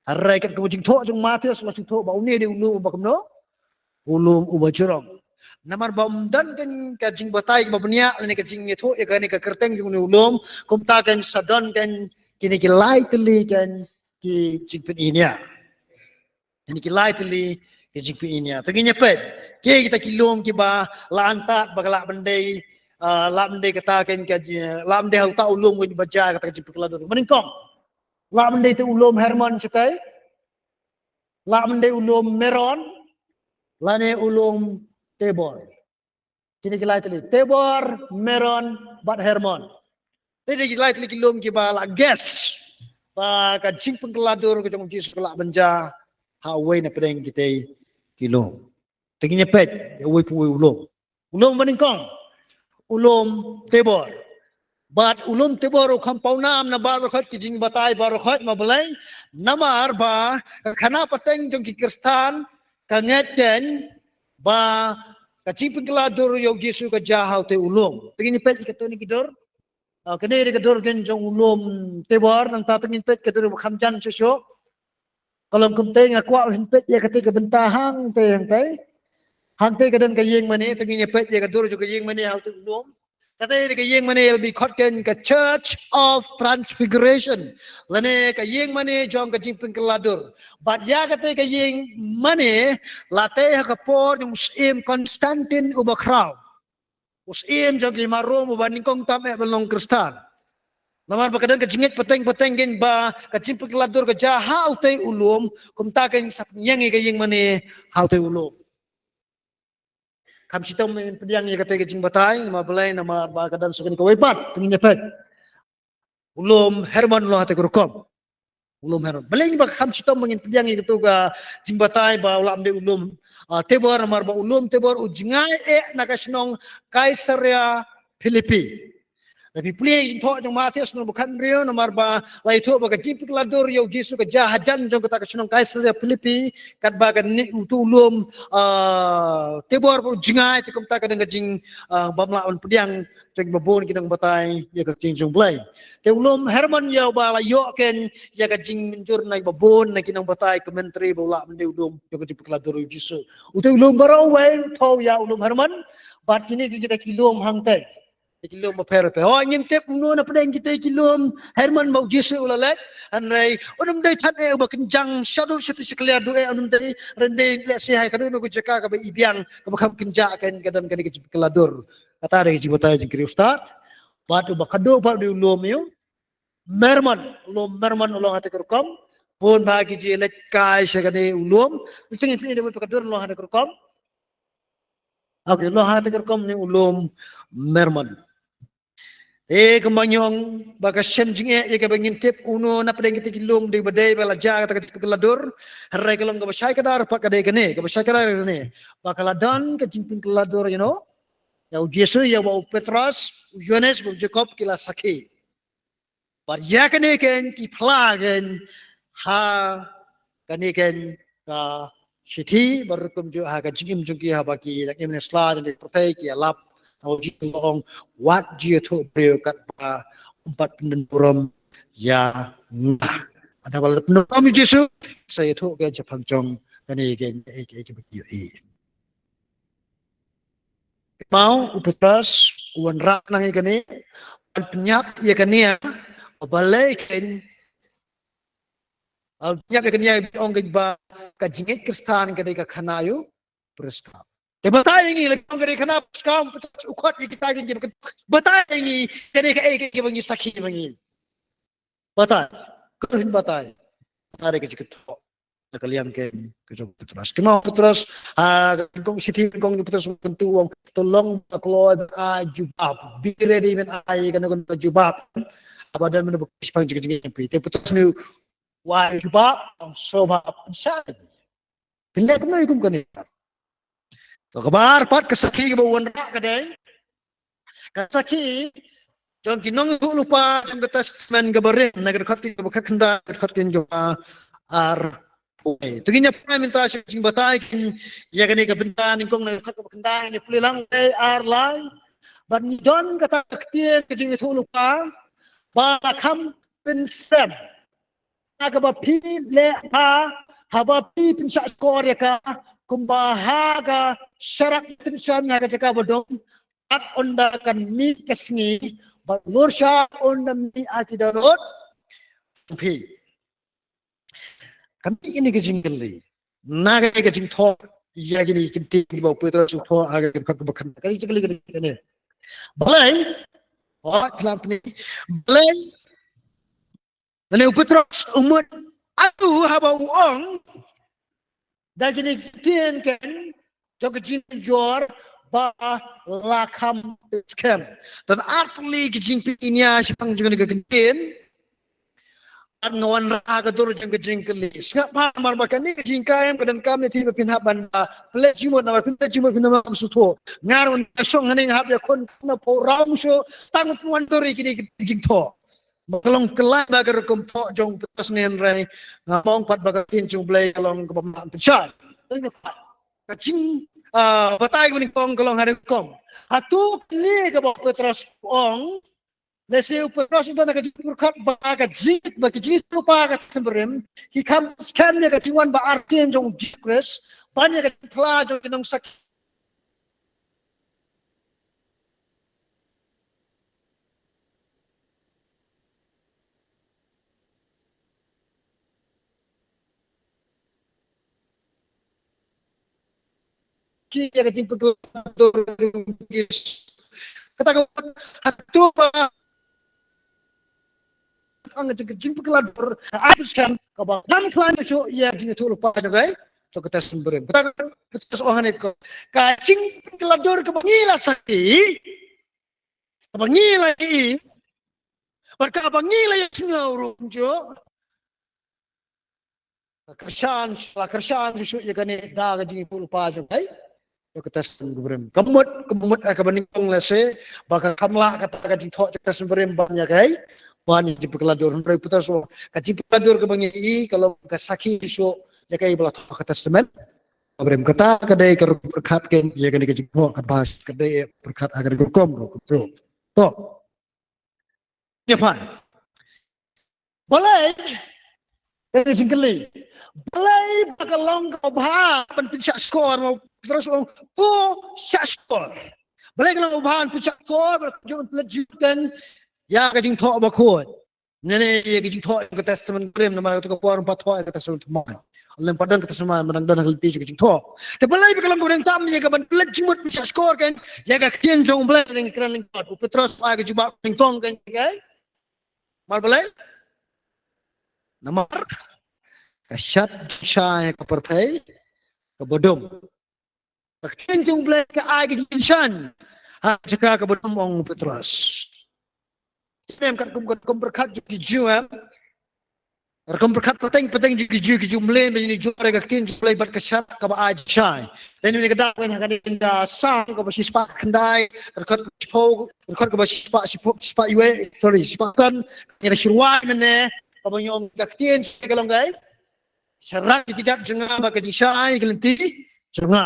Hynrei katkum ka jingthoh jong u Mathaios la shu thoh ba une dei u lum uba kumno? U lum uba jrong. Namar ba um don keiñ ka jingbatai kaba bniah lane ka jingïathuh ïa kane ka kyrteng jong une u lum, kumta keiñ sa don keiñ kine ki lai tylli keiñ ki jingpyni nia. Kine ki lai tylli ki jingpyni nia. To ngin ïa peit. Kiei kita ki lum kiba la antad ba ka lah ban dei, ah, lah ban dei kata keiñ ka ji-, lah ban dei ha uta u lum keiñ ba jia kata ka jingpynkylla dur. Ba nyngkong, lah ban dei te u lum Hermon shatai. Lah ban dei u lum Meron. Lane u lum Tabor. Kine ki lai tylli, Tabor, Meron, bad Hermon. Te dei ki lai tylli ki lum kiba la guess ba ka jingpynkylla dur ka jong u Jisu ka lah ban jia ha uwei na pdeng kitei ki lum. Te ngin ïa peit ïa uwei pa uwei u lum. U lum ba nyngkong, u lum Tabor. Bad u lum Tabor u kham pawnam na baroh khoit ki jingbatai baroh khoit, namar balei? Namar ba ka khana pateng jong ki Khristan ka ngeit keiñ ba ka jingpynkylla dur ïa u Jisu ka jia ha utei u lum. Te ngin ïa peit ïa katei ki dur. Ah, kane dei ka dur keiñ jong u lum Tabor, nangta te ngin peit ka dur ba kham jan shuh shuh. Ka long kumtei, nga kwah ba phin peit ïa katei ka bynta hangtei hangtei. Hangtei ka don ka ïing mane, te ngin ïa peit ïa ka dur jong ka ïing mane ha utei u lum. Katei dei ka ïing mane, ïa la ba khot keiñ ka Church of Transfiguration. Lane ka ïing mane jong ka jingpynkylla dur. Bad ïa katei ka ïing mane la tei ha ka por jong u syiem Constantine uba khraw. U syiem jong ki hima Rom uba nyngkong tam eh ban long Khristan. Namar ba ka don ka jingngeit pateng pateng keiñ ba ka jingpynkylla dur ka jia ha utei u lum, kumta keiñ sa pynïeng ïa ka ïing mane ha utei u lum. Kham shitom ba ngin pdiang ïa katei ka jingbatai, namar balei, namar ba ka don sa kane kawei pat, te ngin ïa peit. U lum Hermon u long hatei ka rukom. U lum Hermon. Balei ba kham shitom ba ngin pdiang ïa kato ka jingbatai ba u lah ban dei u lum, ah, Tabor, namar ba u lum Tabor u jngai eh na ka shnong Caesarea Philippi. Lada phi plie jingthoh jong Mathaios lynnong ba khathynriew, namar ba la ïathuh ba ka jingpynkylla dur ïa u Jisu ka jia hajan jong kata ka shnong Kaisaria Philippi, katba kane uto u lum, ah, tebor bad u jngai, te kumta ka don ka jing, ah, bym lah ban pdiang, te ba bun ki nongbatai ïa ka ktien jong U Blei. Te u lum Hermon ïa uba la ïoh kein ïa ka jingmynjur na ba bun na ki nongbatai commentary ba u lah ban dei u lum ïa ka jingpynkylla dur ïa u Jisu. Uto u lum baroh uwei u thew ïa u lum Hermon, bad kine ki kita ki lum hangtei. Ki lum bapher bapher. Hooid, ngim tip kumno na pdeng kita ki lum Hermon ba u Jisu u la leit. Hynrei un ym dei than eh uba kynjang shaduh shatei sha kliar duh eh, un ym dei, hynrei dei lehse ha kano kano ka jaka kaba ibiang, kaba kham kynjah, kein ka don kane ka jingpynkylla dur. Kata dei ka jingbatai jong ki riewstad. Bad uba khatduh pat u dei u lum ïa u Mermon, u lum Mermon u long ha kata ka rukom. Bun bah ki ju leit kai sha kane u lum. Lehse ngin pyni da uwei pat ka dur, u long ha kata ka rukom. Okay, u long ha kata ka rukom, une u lum Mermon. Eh, kumba ngi ong ba ka shem jingeh ïa kaba ngin tip uno na pdeng kita ki lum dei ba dei ba la jia kata ka jingpynkylla dur. Hynrei ka long kaba shai kdar pat ka dei kane, kaba shai kdar kane. Ba ka la don ka jingpynkylla dur, you know. Ïa u Jisu, ïa uba u Petros, u Ïoannis bad u Jakob ki la sakhi. Bad ïa kane kein ki phla kein ha kane kein ka shithi, bad rukom juh ha ka jingim jong ki, haba ki dang im ne sla jong ki pyrthei, ki ïalap, ha u Jisu u ong, wat ju ïathuh briew katba ym pat pyndon burom ïa nga. Haba la pyndon burom ïa u Jisu, sa ïathuh kein shaphang jong kane kein, eh, eh, eh, eh. Mao u Petros u wanrah nang ïa kane, ban pynïap ïa kane, balei kein, ban pynïap ïa kane, ong kein ba ka jingngeit Khristan ka dei ka khana ïa u pyrshah. Te batai ïa ngi, lada ong ka dei khana pyrshah, u Petros u khot ïa kita kein, batai ïa ngi, kane kaei kaba ngi sakhi ba ngi. Batai, ka rin batai. Batai ka jingthoh. Ka liang kein ka jong Petros. Kynmaw Petros, ha, ka kong shithi kong Petros kyntu u ong, to long ba kloi ban ai jubab. Be ready ban ai kano kano ka jubab. Haba don mano ba kyrpang jingkyrmen jong phi. Te Petros une u ai jubab, ong sngewbha pynshai. Pynlong kumno ïa kum kane. To kaba ar pat ka sakhi kaba u wanrah ka dei. Ka sakhi jong ki nongïathuhlypa jong ka Testament kaba rim, na ka dkhot kaba khatkhyndai, ka dkhot kaba arphew. To ngin ïa pule mynta sha ka jingbatai kein ïa kane ka bynta nyngkong, na ka dkhot kaba khyndai, ngin ïa pule lang, eh, ar lai. Bad ngi don kata ka ktien ka jingïathuhlypa ba la kham pynskhem. Haba phi leh bha, haba phi pynshah shkor ïa ka, kumba ha ka sharak pynshah ha ka jaka ba dum, bad ynda kan mih ka sngi, bad lor shah ynda mih ha ki dohnud phi. Kan mih kine ki jingkylli. Na kane ka jingthoh ïa kine ki ktien kiba u Petros u thoh ha ka dkhot kaba khyndai. Kane ka jingkylli kane. Balei? Oh, khlem pynlong. Balei? Lane u Petros u mut atu haba u ong da kine ki ktien kein jong ka jingjynjar ba la kham skhem. Don artylli ki jingpyni shaphang jong kane ka ktien. Bad nga wanrah ka dur jong ka jingkylli. Sngap bha namar ba kane ka jingkylli ka donkam ïa phi ba phin hap ban ba pynleit jingmut, namar phin leit jingmut phin ym sngewthuh. Nga ruh nga shong hangne nga hap ïakhun na phew round shuh tang ban wan dur ïa kine ki jingthoh. Ba ka long kyllaiñ ba ka rukom thoh jong u Petros, hynrei nga mong pat ba ka ktien jong U Blei ka long kaba ym lah pynshai. Ka jing, ah, batai kaba nyngkong ka long ha ka rukom. Hato kane kaba u Petros u ong, lehse u Petros u don ha ka jingpyrkhat ba ka jing, ba ka jingïathuhlypa ka Testament barim ki kham skhem ïa ka jingwan ba ar sien jong U Jisu Khrist ban ïa ka jingphla jong ki nongsakhi. Ki ïa ka jingpynkylla dur jong ki. Kata ka, hato ba, ang jing, jingpynkylla dur, ai pynskhem kaba kham khlaiñ shuh ïa ka jingïathuhlypa jong ka, jong ka Testament barim. Kata ka, kata ka shu ong hangne ko. Ka jingpynkylla dur kaba ngi la sakhi, kaba ngi la ïohi, bad kaba ngi la ïohsngew ruh kumjuh. Ka kyrshan, la kyrshan shuh shuh ïa kane da ka jingïathuhlypa jong ka. ïa ka Testament barim. Ka mut, ka mut, eh, kaba nyngkong lehse ba ka kham lah kata ka jingthoh jong ka Testament barim ban ïa kaei, ban ïa jingpynkhlaiñ dur. Hynrei u Petros u ong ka jingpynkhlaiñ dur kaba ngi ïohi ka long ka sakhi shuh ïa kaei ba la thoh ha ka Testament barim. Kata ka dei ka rukom pyrkhat kein ïa kane ka jingthoh, ka ba ka dei pyrkhat ha kane ka rukom ruh kumjuh. To. Ïa phi. Balei? Ka jingkylli. Balei ba ka long kaba bha ban pynshah shkor, ma u Petros u ong, to shah shkor. Balei ka long kaba bha ban pynshah shkor, ba ka jong pynleit jingkylli ïa ka jingthoh bakhuid. Ne ne ïa ka jingthoh ïa ka Testament barim, namar kata ka por ba thoh ïa ka Testament thymmai. Lem pat don ka Testament thymmai, mynta don ha ka lynti jong ka jingthoh. Te balei ba ka long kaba dang tam ïa ka ban pynleit jingmut pynshah shkor kein ïa ka ktien jong U Blei ha ka kren lyngkot. U Petros u ai ka jubab nyngkong kein, okay? Namar balei? Namar ka shad jingshai ka pyrthei kaba dum. Ka ktien jong U Blei ka ai ka jingkyrshan ha ka jaka kaba dum, ong u Petros. Em, katkum, katkum pyrkhat jong ki Jiw, em. Rukom pyrkhat pateng pateng jong ki Jiw, ki Jiw mlien ba ïa ka ktien jong U Blei bad ka shad kaba ai jingshai. Te ngi ka dak wen ha kane ka Salm kaba shispah khyndai, dkhot shiphew, dkhot kaba shispah, shiphew, shispah iwei, sorry, shispah kan, ngi da shu rwai mynne, kaba ngi ong ka ktien ka long kaei? Sharak ïa ki kjat jong nga bad ka jingshai ïa ki lynti jong nga.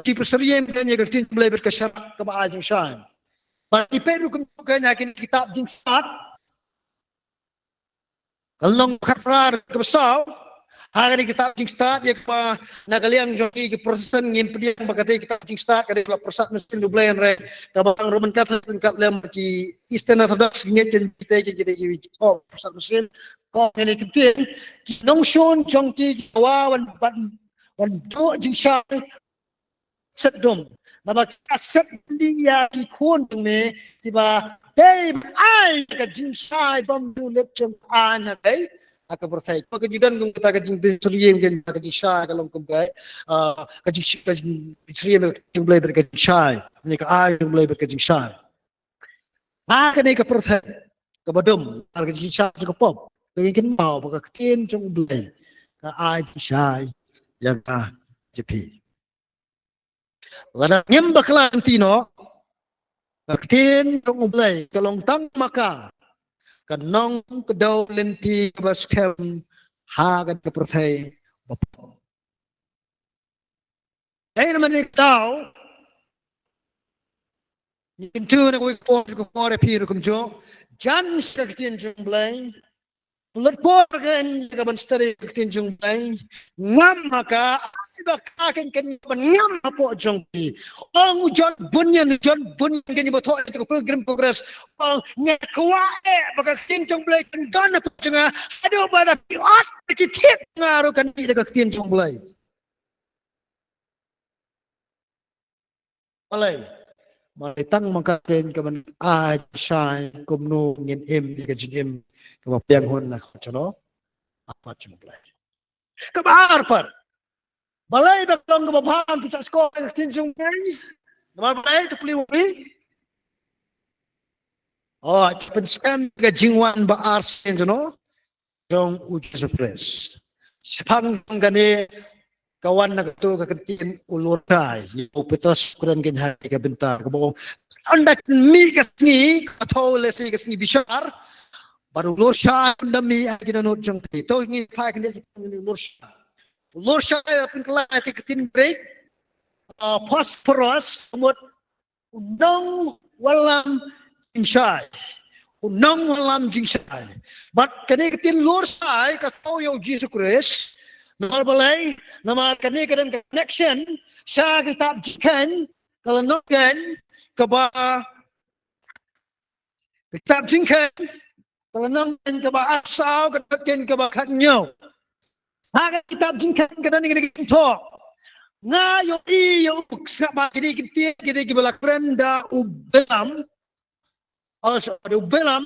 Ki pynshyriem kein ïa ka ktien U Blei bad ka sharak kaba ai jingshai. Bad ngi peit ruh kumjuh kein ha kine ki kitab jingstad. Ka lynnong khatphra dkhot kaba saw. Ha kane ka kitab jingstad, ïa kaba na ka liang jong ngi ki Protestant ngim pdiang ba ka dei ka kitab jingstad, ka dei ba la pyrsad mynsiem da U Blei, hynrei kaba Roman Catholic ryngkat lem ki Eastern Orthodox ki ngeit kein kita ki, kita ki, oh, pyrsad mynsiem. Ko kane ka ktien, ki nongshun jong ki ki dawa wan, wan, wan duh jingshai set dum. Naba ka set dum ïa ki khun jong me kiba dei ban ai ka jingshai bymjukut jong ka aiñ ha ka, ha ka pyrthei. Ka jingdon kum kata ka jingpynshyriem kein ka jingshai ka long kum kaei, ah, ka jing, ka jingpynshyriem jong U Blei bad ka jingshai. Ne ka aiñ jong U Blei bad ka jingshai. Ha kane ka pyrthei kaba dum, ar ka jingshai jong ka pop, ka jingkynmaw ba ka ktien jong U Blei ka ai jingshai ïa nga jong phi. Lada ngim bakla lynti noh, ka ktien jong U Blei ka long tang ma ka, ka nongkdew lynti kaba skhem ha kane ka pyrthei ba pop. Dei namar kata, ngi kyntu na kawei ka por, ka por ïa phi ruh kumjuh. Jan sha ka ktien jong U Blei. Pynlut por kein ïa ka ban study ka ktien jong U Blei. Ngam ha ka, ai ba ka kein kan ban ngam hapoh jong phi. Ong u John Bunyan, John Bunyan kein ba thoh ïa ka Pilgrim Progress. Ong nga kwah eh ba ka ktien jong U Blei kan don hapoh jong nga. Haduh ba da phi ot ki thied nga ruh kan ïa ka ktien jong U Blei. Balei? Balei tang ma ka kein ka ban ai jingshai, kumno ngin im ïa ka jingim kaba pdiang hun na ka jong, ha ka jong U Blei. Kaba ar pat. Balei ba ka long kaba bha ban pynshah shkor ïa ka ktien jong U Blei? Namar balei, to plie u wi. Oh, ka pynskhem ka jingwan ba arsien jong u Jisu Khrist. Shaphang kane ka wan na kato ka ktien u lurshai. U Petros u kren kein ha ka bynta kaba ong, ynda mih ka sngi, ka thaw lehse ka sngi bishar. Bad u lurshai ynda mih ha ki dohnud jong phi. To ngin phai khyndiat shaphang u lurshai. U lurshai ha ka ktien Greek, ah, phosphorus, ka mut u nongwallam jingshai. U nongwallam jingshai. Bad kane ka ktien lurshai ka thoh ïa u Jisu Khrist. Namar balei, namar kane ka don connection sha ka kitab Jingkheiñ, ka lynnong kheiñ, kaba, ka kitab Jingkheiñ, ka lynnong kheiñ kaba arphew saw, ka dkhot kheiñ kaba khathynñiew. Ha ka kitab Jingkheiñ ka don kine ki kynthoh. Nga ïohi ïa u, sngap ba kine ki ktien kine kiba la kren da u Bilam. Oh, sorry, da u Bilam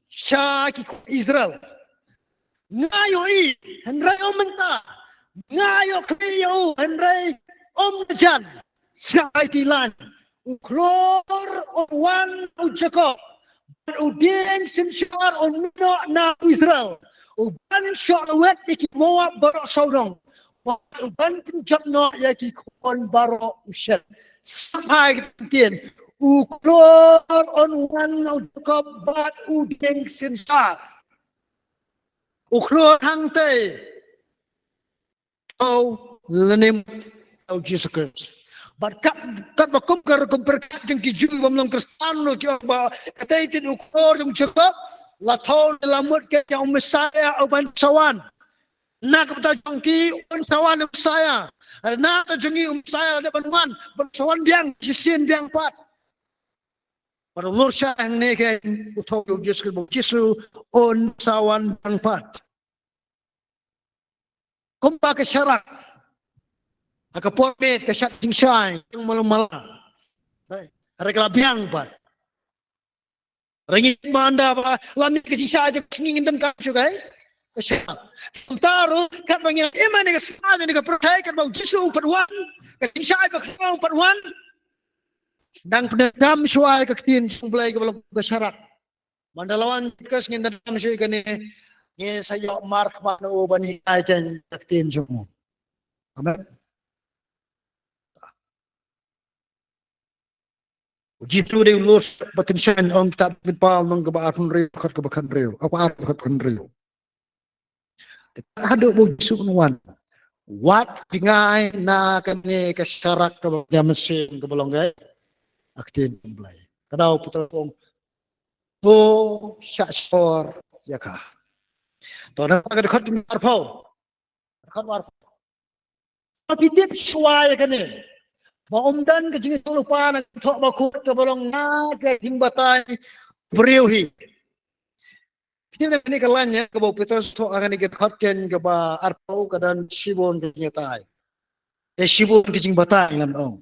sha ki khun Israel. Nga ïohi, hynrei ym mynta. Nga ïohi ïa u, hynrei ym da jan. Sngap ïa ki lain. U khlur u wan u Jakob, bad u dieng synshar u noh na u Israel. U ban shoh lwet ïa ki Moab baroh sawdong. Bad u ban pynjot noh ïa ki khun baroh u shet. Sa phai ka ktien. U khlur un wan, u Jakob bad u dieng synshar. U khlur hangtei. Tau lane tau Jisu Khrist. Bad kat, katba kum ka rukom pyrkhat jong ki Jiw bym long Khristan ruh ki ong ba katei ktien u khlur jong Jakob la thaw ne la mut ka ïa u Messaïah u ban sa wan. Na ka bynta jong ki un sa wan u Messaïah. Na ka bynta jong ngi u Messaïah la dep ban wan, ban sa wan biang, shisien biang pat. Bad u lor shah hangne ka u thaw u Jisu, u Jisu un sa wan biang pat. Kumba ka sharak ha ka por miet ka shad jingshai jong malu mala. Hynrei ka la biang pat. Hynrei ngi manda ba la mih ka jingshai jong ka sngi ngin donkam shuh ka, ka sharak. Kumta ruh katba ngi im ha kane ka sla jong kane ka pyrthei katba u Jisu u pat wan, ka jingshai ba khraw u pat wan. Dang pyndonkam shuwa ïa ka ktien jong U Blei kaba long ka sharak. Manda la wan ka sngi ngin donkam shuh ïa kane, ngi sa ïoh mark mano ban hikai keiñ ka ktien jong u. Amen. U Jisu dei u lor ba tyngshaiñ, ong kitab Kynpal nong kaba arphew hynriew, khat kaba khathynriew, kaba arphew khathynriew. Te haduh ba u Jisu un wan, wat jngai na kane ka sharak kaba ïa mynsiem kaba long ka, ka ktien U Blei. Ka dei u Petros ong, to shah shor ïa ka. To na ka dkhot arphew. Dkhot arphew. Phi tip shuwa ïa kane ba ym don ka jingïathuhlypa na ka jingthoh bakhuid kaba long na ka jingbatai briew hi. Phi tip na kane ka lain ïa kaba u Petros thoh ha kane ka dkhot keiñ kaba arphew ka don shibun ka jingïatai. Te shibun ka jingbatai ngan ong.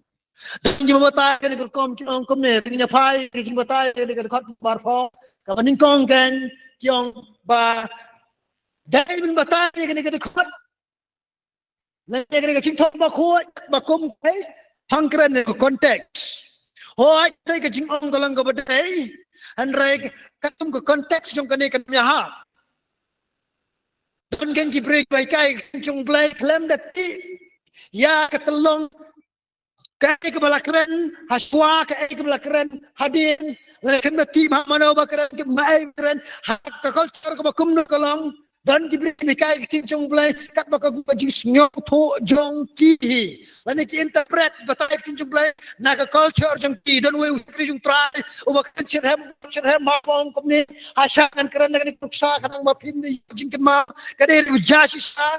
Don ki batai kane ka rukom ki ong kumne, te ngi ïa phai ka jingbatai kane ka dkhot kaba arphew. Kaba nyngkong keiñ ki ong ba dei ban batai kane ka dkhot. Lane kane ka jingthoh bakhuid ba kum kaei, hangkren ka context. Hooid, te ka jingong ka long kaba dei, hynrei katkum ka context jong kane kan ïa ha. Don keiñ ki briew ba hikai ka ktien jong U Blei khlem da tip ïa ka tyllong kaei kaba la kren ha shuwa, kaei kaba la kren hadien, lane khlem da tip ha mano ba kren, kaei ba kren ha ka culture kaba kumno ka long. Don ki briew ba hikai ka ktien jong U Blei katba ka, ka jingsngewthuh jong ki hi, lane ki interpret, batai ka ktien jong U Blei na ka culture jong ki. Don uwei u shakri jong U Trai uba kren shitrhem shitrhem, ma ba ong kumne, ha sha ngan kren na kane ka nuksa khnang ba phin ïoh jingkynmaw. Ka dei u ja shisha.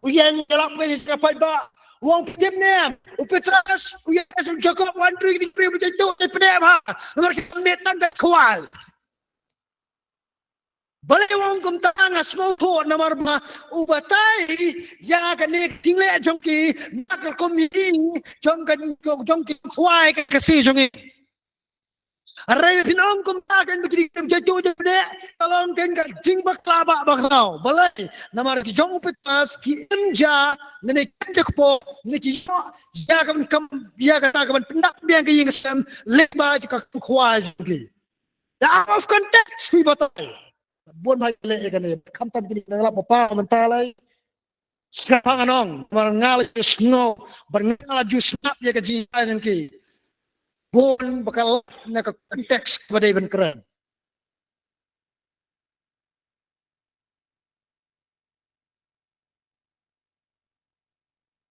U ïeng ïalap bad ka paidbah. U ong, phi tip ne em, u Petros, u Ïoannis, u Jakob, u Andrew, kine ki briew ba jaituh, te phi tip ha, namar ki miet tang da khwai. Balei u ong kumta? Nga sngewthuh namar ba u batai ïa kane ka jingleh jong ki na ka rukom ïing jong ka, jong ki khwai ka Khasi jong ngi. Hynrei phin ong kumta, keiñ ba ki dei ki jaituh jaitbniah, ka long keiñ ka jingbakla ba, bakla. Balei? Namar ki jong u Petros ki im ja, lane ki im ja kpoh, lane ki ïoh ïa ka ban kam, ïa kata ka ban pyndap biang ka ïing ka sem lyngba ka kam khwai jong ki. Te out of context ki batai. Bun ba leh ïa kane, khamtam kine ki nang lap ba pa mynta lei. Sngap ha ngan ong, namar nga la ju sngew, bad nga la ju sngap ïa ka jinghikai jong ki. Bun ba ka lap na ka context ba dei ban kren.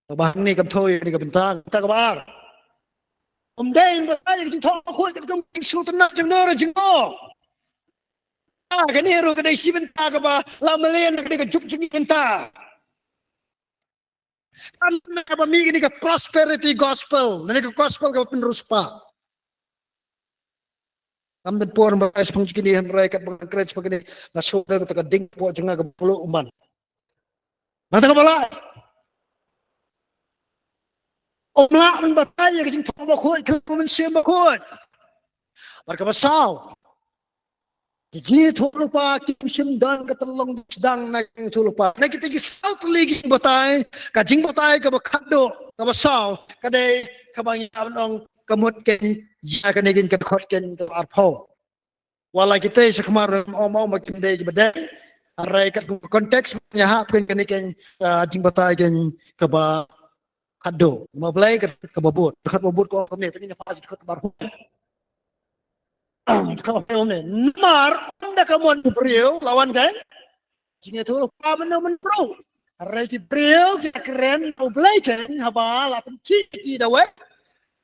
Kaba hangne kam thoh ïa kane ka bynta, bynta kaba ar. Ym dei ban batai ïa ka jingthoh bakhuid katkum ka jingsngewtynnat jong nor jong nor. Ah, kane ruh ka dei shi bynta kaba la mlien na kane ka juk jong ngi mynta. Kam na kaba mih kane ka prosperity gospel, lane ka gospel kaba pynriewspah. Kam don por ba ngan shong jingkine hynrei katba ngan kren shaphang kane, nga sngewthuh kata ka ding hapoh jong nga ka bluh umman. Nangta kaba lai, ym lah ban batai ïa ka jingthoh bakhuid khlem mynsiem bakhuid. Bad kaba saw, ki jingïathuhlypa kim shym don ka tyllong sdang na ki jingïathuhlypa. Na kita ki saw tylli ki jingbatai, ka jingbatai kaba khatduh, kaba saw, ka dei kaba ngi ïa ban ong ka mut keiñ ïa kane keiñ ka dkhot keiñ kaba arphew. Wat la kita sha khmat ruh ym ong ba kim dei kiba dei. Hynrei kat ka context ngi hap kein kane kein, ah, jingbatai kein kaba khadduh. Namar balei? Ka dkhot kaba bud. Dkhot kaba bud ka ong kumne, te ngin ïa phah dkhot kaba arphew. Dkhot kaba arphew ong kumne. Namar ynda ka mon u briew la wan kein jingïathuhlypa mynno mynno ruh. Hynrei ki briew ki la kren na U Blei kein haba la pynkhih ïa ki da uwei,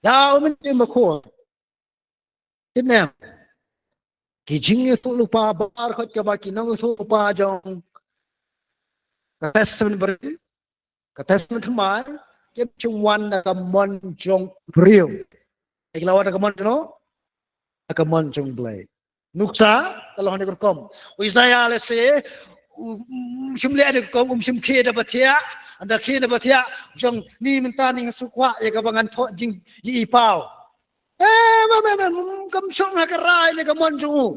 da U Mynsiem Bakhuid. Te ne em ki jingïathuhlypa baroh kaba ki nongïathuhlypa jong ka Testament Barim, ka Testament Thymmai, kim shym wan da ka mon jong u briew. Te ki la wan da ka mon jong u, da ka mon jong U Blei. Nuksa ka long hangne ka rukom. U Isaïah lehse u, um shym leh hangne ka rukom, um shym khie da ba thiah, ynda khie da ba thiah u ong, ni mynta ngin shu kwah ïa kaba ngan thoh jingïohipaw. Em, em, em, em, kam shong ha ka rai ne ka mon jong u.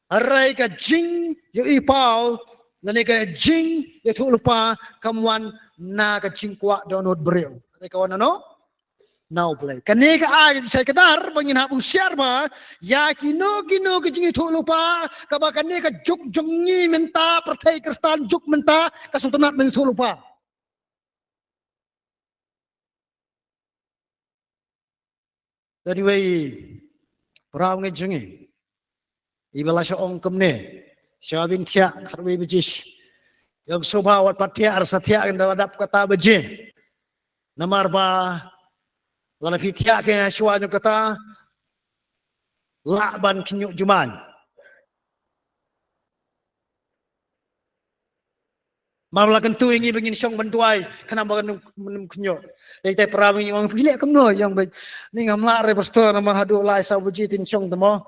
Hynrei ka jingïohipaw lane ka jingïathuhlypa kam wan na ka jingkwah dohnud briew. Hynrei ka wan na no? Na U Blei. Kane ka ai ka jingshai kdar ba ngin hap husiar ba ïa kino kino ki jingïathuhlypa kaba kane ka juk jong ngi mynta, pyrthei Khristan juk mynta, ka sngewtynnat ban ïathuhlypa. Dei wei para bangeit jong ngi iba la shu ong kumne, sha bynta thiah khatwei baje. Ïa u sngewbha wat pat thiah, ar sa thiah, kan da la dap kata baje. Namar ba lada phi thiah kein ha shuwa jong kata, lah ban khñiuh jumai. Mar la kyntu ïa ngi ba ngin shong ban duwai, khnang ba ngin ym khñiuh. Ïa kita para bangeit ngi ong phi leh kumno, ïa ba ni ngam lah re pastor, namar haduh lai saw baje te ngin shong te mo.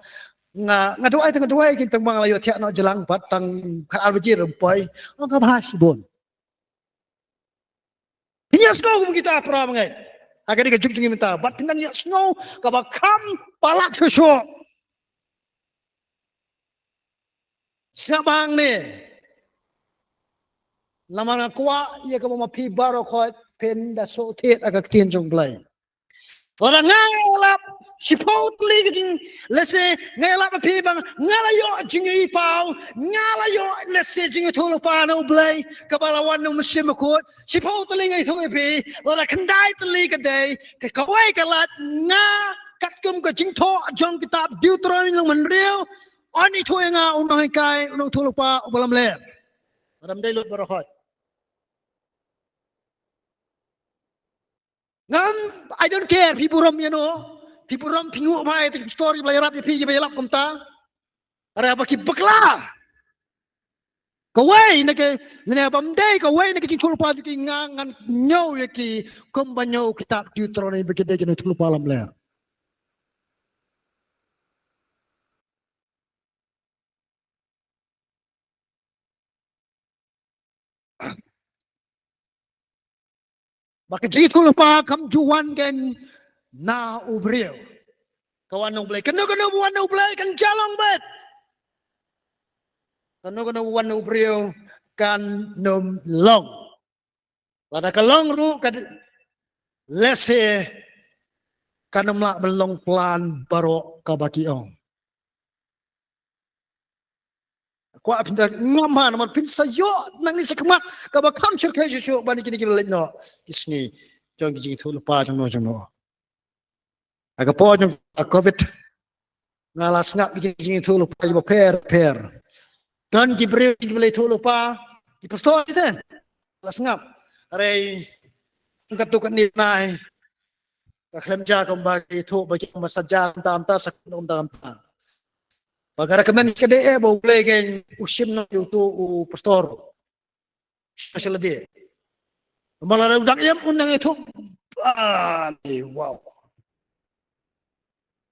Nga, nga duwai te nga duwai kein tang ba nga la ïoh thiah noh jlang pat, tang khatar baje ruh ym poi. Ong ka bha shibun. Phin ïa sngew kum kita para bangeit ha kane ka juk jong ngi mynta, bad phin nang ïa sngew kaba kham palat shuh shuh. Sngap hangne. Namar nga kwah ïa kaba ma phi baroh khoit phin da sngewthuh ïa ka ktien jong U Blei. Lada nga ïalap shiphew tylli ka jing, lehse nga ïalap ma phi ba nga la ïoh jingïohipaw, nga la ïoh lehse jingïathuhlypa na U Blei kaba la wan na U Mynsiem Bakhuid. Shiphew tylli nga ïathuh ïa phi, lada khyndai tylli ka dei ka, kawei ka lad, nga katkum ka jingthoh jong kitab Deuteronomy lynnong hynriew, yn ïathuh ïa nga u nonghikai, u nongïathuhlypa uba lamler. Lada ym dei lut baroh khoit. Ngam, I don't care phi burom ïano, phi burom, phi nguh bha ïa ki pastor kiba la ïarap ïa phi, kiba ïalap kumta. Hynrei ba ki bakla. Kawei na ki, lane bym dei kawei na ki jingïathuhlypa jong ki, nga ngan ñiew ïa ki kumba ñiew kitab Deuteronomy ba ki dei ki nongïathuhlypa lamler. Ba ka jingïathuhlypa kam ju wan kein na u briew. Ka wan na U Blei. Kano kano ba wan na U Blei kan jia long beit. Kano kano ba wan na u briew kan ym long. Lada ka long ruh ka, lehse kan ym lah ban long plan baroh kaba ki ong. Kwah phin da ngam ha, namar phin sa ïoh nangne shakhmat kaba kham shyrkhei shuh shuh ban ïa kine kiba leit noh ki sngi jong ki jingïathuhlypa jong no jong no. Ha ka por jong ka Covid nga la sngap ïa ki jingïathuhlypa kiba pher pher. Don ki briew kiba la ïathuhlypa, ki pastor kita la sngap. Hynrei katto katne nai ka khlem jia kumba ki ïathuh, ba ki ong ba sa jia kumta kumta, sa kumta kumta. Ba nga recommend ka dei eh ba U Blei kein u shim noh ïa uto u pastor. Special dei. Namar lada u dang im un nang ïathuh. Ah, wow.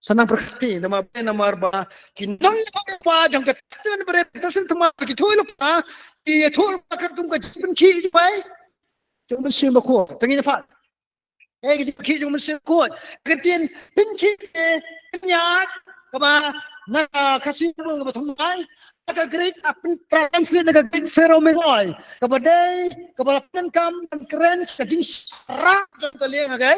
Sa nang pyrkhat phi, namar ba, namar ba ki nongïathuhlypa jong ka Testament Barim, ka Testament Thymmai, ki ïathuhlypa, ki ïathuhlypa katkum ka jingpynkhih jong U Blei, jong U Mynsiem Bakhuid. Te ngin ïa phah. Eh, ka jingpynkhih jong U Mynsiem Bakhuid. Ka ktien pynkhih te pynïaid, kaba na ka Khasi kaba thymmai, na ka Greek, a pyn-, translate na ka Greek pheromenoi. Kaba dei, kaba la pyndonkam ban kren ka jingshah jong ka liang, okay?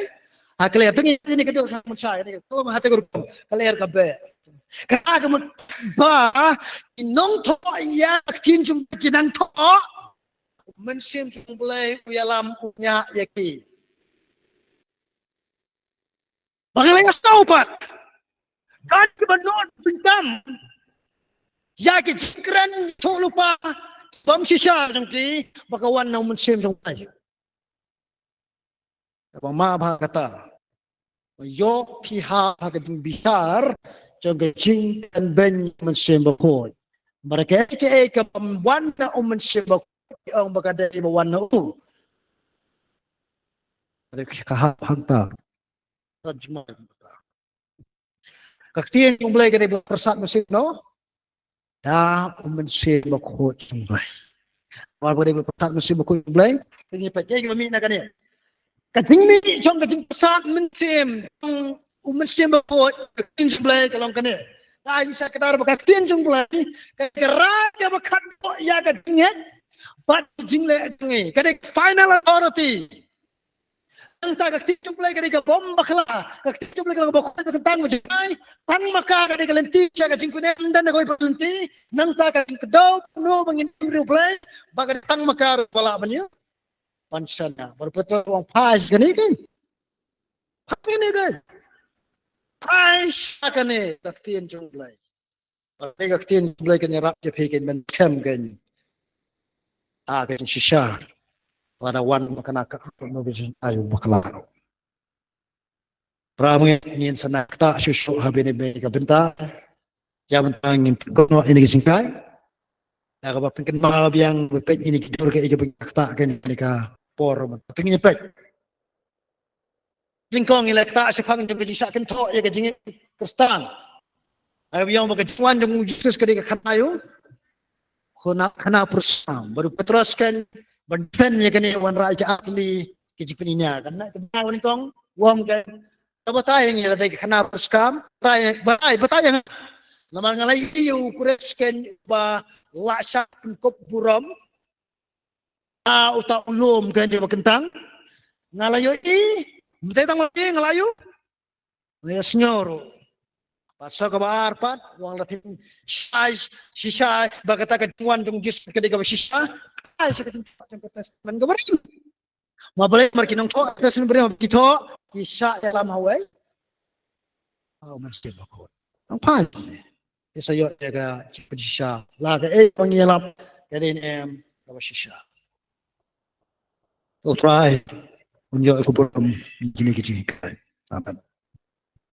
Ha ka lyer, te ngi, ngi ka dei ka mynsiem, ngi ka, ka lyer ka beh. Ka ka mut ba ki nongthoh ïa ka ktien jong ki nongthoh, u Mynsiem jong U Blei u ïalam u ñiah ïa ki. Ba ka la ïa sngewpat. Ka ki ba nud bynta ïa ki jingkren thoh lypa bym shisha jong ki, ba ka wan na u Mynsiem jong U Blei. Kaba ma ba kata, ba ïoh phi ha ha ka jingbishar jong ka jingpynbeiñ Mynsiem Bakhuid. Ba ka ei ka ei kaba wan na u Mynsiem Bakhuid, ong ba ka dei ba wan na u. Ka ha hangta. Ka jingma ka ktien jong U Blei ka dei ba pyrsad mynsiem, no? Da u Mynsiem Bakhuid jong U Blei. Wan ba dei ba pyrsad mynsiem Bakhuid jong U Blei. Ka jingmih na kane. Ka jingmih jong ka jingpyrsad mynsiem jong u Mynsiem Bakhuid, ka ktien jong U Blei ka long kane. Ka ai sa ka dar ba ka ktien jong U Blei ka dei ka rai kaba khatduh ïa ka jingngeit bad ka jingleh jong ngi. Ka dei final authority. Nangta ka ktien jong U Blei ka dei ka bym bakla. Ka ktien jong U Blei ka long kaba khuid ba kyntang ba jai. Tang ma ka ka dei ka lynti sha ka jingpynim, ym don kawei pat lynti. Nangta ka jingkdew kumno ba ngin im ïa U Blei, ba ka dei tang ma ka ruh ba lah ban ïoh. Ban shaniah. Bad u Petros u ong phai sha kane kein. Phai sha kane kein. Phai sha kane ka ktien jong U Blei. Bad ka ktien U Blei kan ïarap ïa phi, kan ban khlem, kan, ah, kan shisha. Lada wan ma kane ka, no, ka jingai u bakla. Para bangeit, ngin sa ktah shuh shuh ha kane ka bynta. Ïa mynta ngin pynkono ïa kane ka jingkren. Da kaba pynkynmaw biang ba peit ïa kine ki dur kaei kaba ngin ktah ha kane ka por mynta. Te ngin peit. Nyngkong, ngi la ktah shaphang jong ka jingshah kynthoh ïa ka jingngeit Khristan. Ai biang ba ka jingwan jong u Jisu ka dei ka khana ïa u, khana, khana pyrshang. Bad u Petros kan ban pynbeit ïa kane, wanrah ïa ka ar tylli ka jingpyniña. Kan na ka nyngkong, u ong kan, to batai ïa ngi lada ka dei ka khana pyrshang. Batai, batai, batai ïa nga. Namar nga la ïohi ïa u Khrist kan ba la shah pynkup burom. Ah, uta u lum kan ïa ba kyntang. Nga la ïohi, mynta tang ma nga la ïohi. Nga ïa sngew ruh. Bad sa kaba ar pat, u ong la phin shai, shisha, ba kata ka jingwan jong u Jisu ka dei kaba shisha. Ai, shisha ka jingwan jong ka Testament kaba rim. Ma balei mar ki nongthoh ka Testament barim ki thoh, ki shah ïalam ha uwei. Ha u Mynsiem Bakhuid. Nang phai ne. Ki sa ïoh ïa ka jingpynshisha. La kaei ba ngi ïalap ka dei ne em kaba shisha. To U Trai un ïoh ïa ka burom ïa kine ki jinghikai. Amen.